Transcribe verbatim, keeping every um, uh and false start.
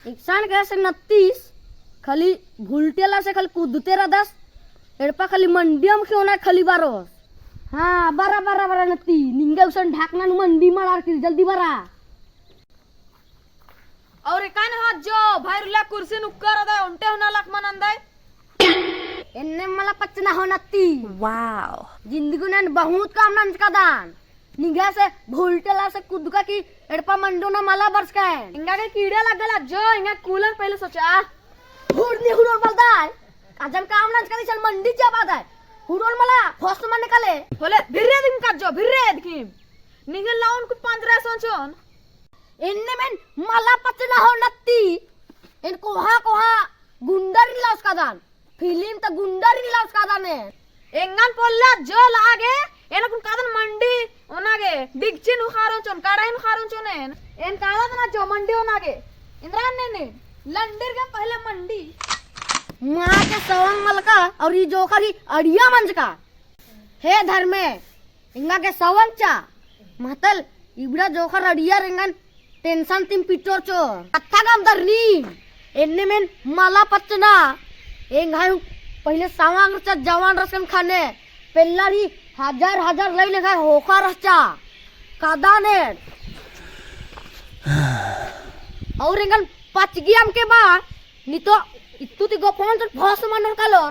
एकसन गैस नत्तीस, खाली भुलटेला से खाली कुद्दते रअदस, एड़पा खाली मंडियम ख़ेओना खाली बारोस। हाँ, बरा, बरा, बरा नत्ती, निंगा उसन ढाकना नू मंडी मलार की, जल्दी बरा। और एकान हाथ जो, भैरुला कुर्सी नुक्कर अदय, ओन्टे हुना लक मनंदय। एन्ने मला पचना हो नत्ती। वाओ। जिंदगी नन बहुत काम नंजकादन। निंगा से भुलटेला से कुद्दका की एड़पा मंडोना मला बरचकन। एंगा गे कीड़ा लगल अज्जो, एंगा कूलन पहले सोचा। हुड़नी हुड़ोल मलदय। अजम काम नंजकादन इसन मंडी चाबादय। हुड़ोल मला, फर्स्ट मन निकाले। होले, भिर्रे दिम कज्जो, भिर्रे दिम। निंगा लाउन कुछ पंजरा सोचोन। एन्ने मेन मला पचना हो नत्ती। एन कोहा कोहा गुंडर लाउस कादन। फिल्म त गुंडर लाउस कादन एन। एंगन पोल्ला जो लागे, एन कुन कादन मंडी ओना गे, डिगचिन उखारोन चोन, कड़ाइन उखारोन चोन एन। एन कादन ना जो मंडी ओना गे। इंद्रा ने ने, लंडिर गे पहले मंडी। माँ के सवंग मलका और ई जोकर ही अड़िया मंजका। हे धर्मे, एंगा गे सवंग चा, महतल इबड़ा जोखर अड़ियर एंगन tension तिम पिटोर चो। कत्था गम दरनी, एन्ने मेन मला पचना, एंगा हूँ पहले सवंग रहचा जवान रसकन खाने, पेल्लर ही हजार हजार लई लेखा होखा रहचा, कादा ने। और एंगन पचगी अमके बा, नी तो इत्तु ती गोफन चोट भस मनोर कालोर।